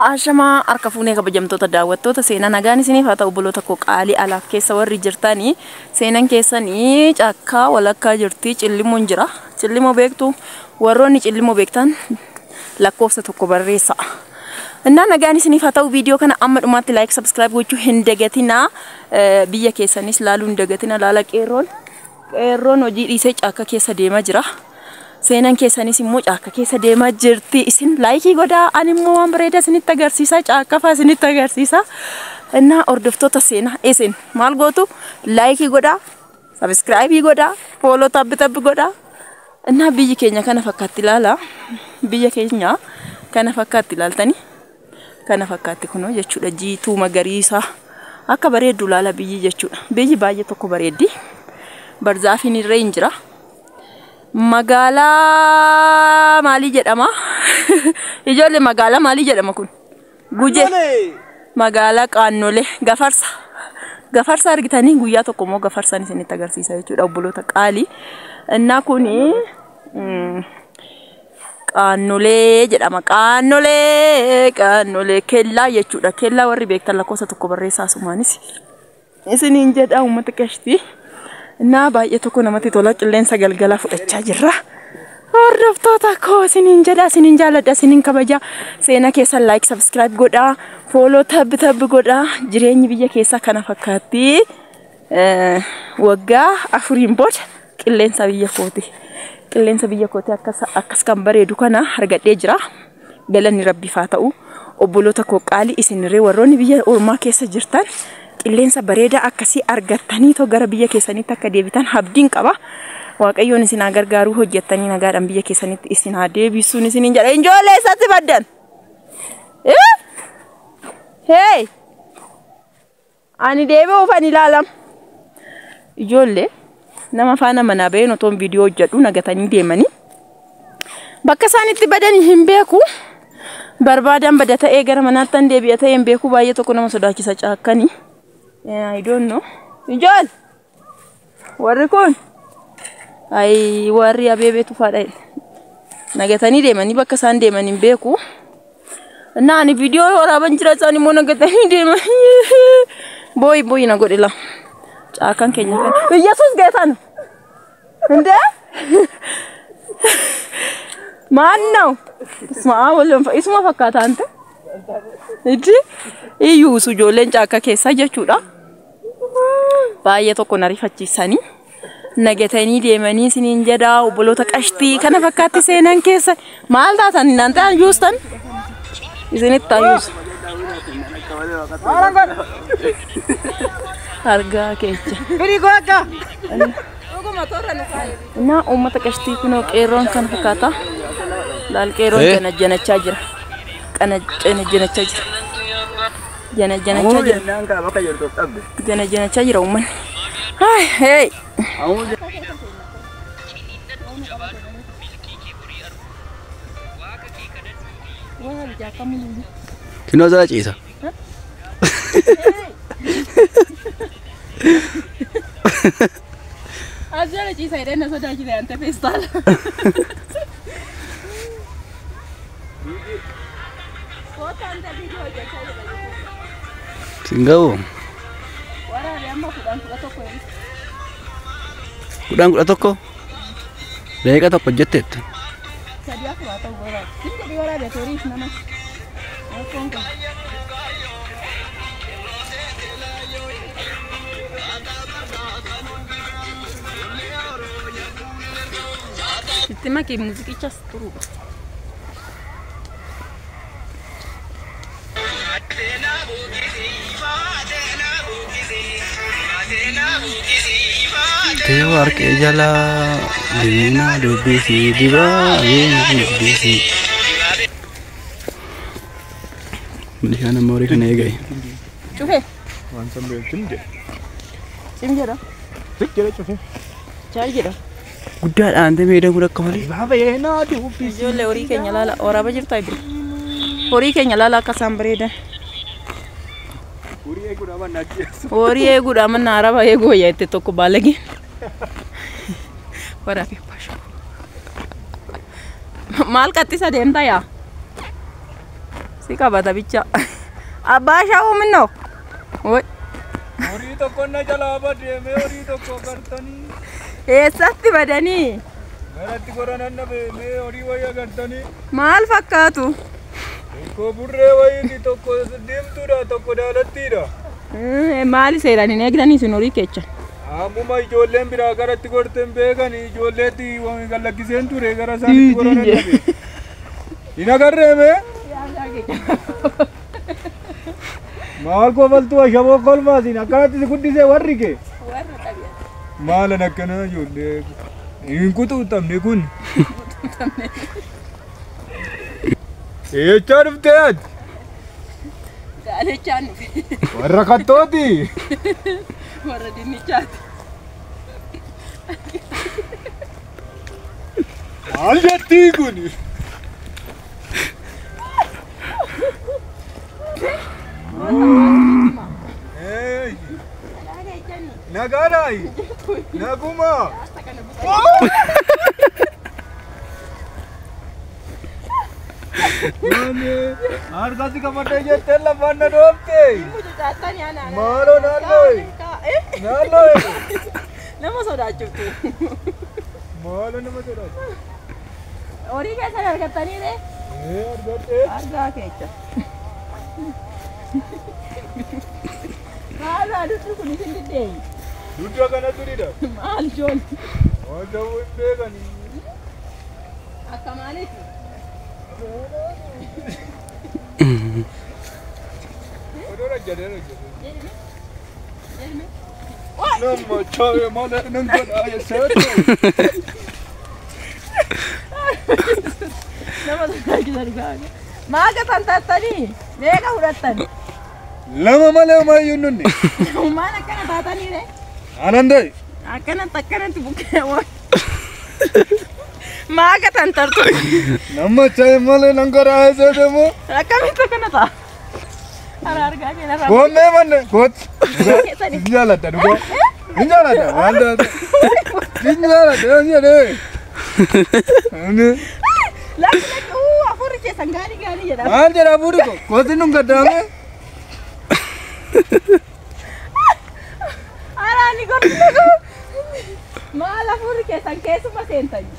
Ashamaa harka fuunee kabajamtoota daawwattoota seenaa nagaan isiniif haa ta'u obboloota koo qaalii alaaf keessa warri jirtanii seenan keessanii caakkaa walakkaa jirti cillimoon jira. Cillimoo beektu warroonni cillimoo beektan lakkoofsa tokko barreessa. Innaa nagaan isiniif haa ta'u viidiyoo kana amma dhumaatti like subscribe gochuu hin dagatinaa. Biyya keessanis laaluu hin dagatina laala qeerroon. Qeerroon hojii dhiisee caakkaa keessa deemaa jira. Seenan keessanis immoo caakka keessa deemaa jirti. Isin laayikii godhaa. Ani immoo waan bareedaa isinitti agarsiisa. Caakka fa'aa isinitti agarsiisa. Innaa hordoftoota seenaa isin maal gootu? Laayikii godhaa. Sabiskiraayibii godhaa. Fooloo tabbi tabbi godhaa. Innaa biyyi keenya kana fakkaatti ilaala. Biyya keenya kana fakkaatti ilaaltanii. Kana fakkaatti kunoo jechuudha. Jiituu magariisa. Akka bareeddu ilaala biyyi jechuudha. Biyyi baay'ee tokko bareeddi. Barzaafiin irra hin jira. Magaalaa maalii jedhama? Ijoollee magaalaa maalii jedhama kun? Gujee. Magaalaa Qaannolee. Gafarsa. Gafarsa argitanii guyyaa tokko immoo gafarsaan isinitti agarsiisa jechuudha obboloota qaalii. Innaa kuni Qaannolee jedhama. Qaannolee Qaannolee kellaa jechuudha. Kellaa warri beektan lakkoofsa tokko barreessaa asumaanis. Isiniin jedha uummata qashtii. Innaa baay'ee tokko namatti tola qilleensa galgalaa fudhachaa jirra. Hordoftoota koo isiniin jedha isiniin jaalladha isiniin kabaja. Seenaa keessan like subscribe godhaa. Follow tabbi tabbi godhaa. Jireenyi biyya keessaa kana fakkaatti. Waggaa 4 booda qilleensa biyya kooti. Qilleensa biyya kooti akkas kan bareedu kana argadhee jira. Galanni Rabbiif haa ta'u. Obboloota koo qaalii isinirree warroonni biyya ormaa keessa jirtan qilleensa bareedaa akkasii argattanii too gara biyya keessanitti akka deebitan abdiin qaba. Waaqayyoon isin haa gargaaruu hojjettanii nagaadhaan biyya keessanitti isin haa deebisuun isiniin jedha. Ijoollee eessatti baddan? Hey! Ani deebi'uuf ani ilaalam. Ijoollee nama faana manaa baheen otoon viidiyoo hojjedhu nagatanii deemanii. Bakka isaan itti badan hin beeku. Barbaadan bada ta'ee gara manaatti an deebi'a ta'ee hin beeku. Baay'ee tokko nama sodaachisa caakkanii. I don't know. Ijool! Warri kun ay warri abeebee tufaadha. Nagatanii deemanii bakka isaan deeman hin beeku. Innaa ani viidiyoo waraaban jira isaan immoo nagatanii deemanii. Booyi booyi na godhe la. Caakkaan keenya kan. Iyyasuus geetan! Indee? Maannoo? Isuma waliin isuma fakkaata ante. Itti iyyuu ijoolleen caakkaa keessaa jechuudha. Baay'ee tokko na rifachiisanii nagatanii deemanii isiniin jedhaa obboloota qashtii kana fakkaatti seenan keessa maal taatan naan ta'an yuustan isinitti hayyuusu. Argaa keecha. Innaa uummata qashtii kunoo qeerroon kana fakkaata. Laal qeerroon janajjanachaa jira. Janajjanachaa jira. Janajjanachaa jira. Janajjanachaa jira uummanni. Hai hey. Kinoo jala ciisa. As jala ciisa jedhee na sodaachise ante feestaala. Singau. 10:11. Daqiiqaa tokko jetteetta. Itti makii muuziqichas turuudha. Tee warqee jalaa diinaa dubbisii dibaa diinaa dubbisii. Milishaan amma horii kana eegaye. Cufee. Waan san beeku cim jedhe. Cim jedha. Cim jedhe cufee. Chaal jedha. Guddaadha aantee meedaan kun akka malee. Baabeenaa dubbisii. Ijoollee horii keenya laala waraaba jirtaa iddoo. Horii keenya laala akka isaan bareedan. Horii eeguudha manna ajjeesu. Horii eeguudha manna araba eeguu wayyaa itti tokko baalageen. Waraabee baashu. Maal qaxxisa deemta yaa? Si qabata bicha. Abbaa shaawuu minnoo? Woi. Horii tokko na jalaa badeemee horii tokko gartanii. Eessatti badanii? Garatti goranan na beemee horii wayii agartanii. Maal fakkaatu? Tokko burree wayiiti, tokko diimtuudha, tokko daalattiidha. Maali seeraan hin eegdanii isin horii keechan? Ammuma ijoolleen biraa garatti gorteen beekan ijoolleetti gallakkiseen ture gara isaanitti goranan na beeku. Hin agarreeme? Maal kofaltuu ashaboo kolfaasiin akkanatti si guddisee warri kee? Maalan akkanaa ijoollee hin quxuuxamne kun. Eechaa dhuftee ati? Daalechaan dhufe. Warra kattooti. Warra dinnichaati. Maal jettii kun? Nagaadhaayi. Naguma. Harkatti qabadhee jettee lafaan na dhoofte. Maaloo naannoo. Naannoo. Nama sodaachiftu. Maaloo nama sodaachiftu. Horii keessan argattanii ree? Ee argadhee. Argaa keessa. Maal aduutu kun isin diddeeyi? Dudda kanatu dida. Maal ijoollee? Waan ta'uu hin beekani. Akka maaliiti? Odoo hojjetee hojjetee. Nama chaa'ee malee nan godhaa jeseetu. Nama sodaachisa dhugaa. Maal gatan taatanii? Meeqa fudhattan? Lama malee homaayyuu nunni. Maal akkana taatanii ree? Anan ta'e. Akkanatti akkanatti bukkee waan. Maal gatan tartu? Nama chaa'ee malee nan godhaa jeseetu immoo. Akkamitti akkana ta'a? Ara argaa kee lafa. Goonnee manne kooti. Hin jaaladha dhugaa. Hin jaaladha waan taate. Hin jaaladha hin jedhee. Lakki lakki uu afurri keessan gaarii gaarii jedhama. Maal jedha afurri ko? Kooti nun gaddaame. Ara ani gorsi tokko. Maal afurri keessan keessuma seentani?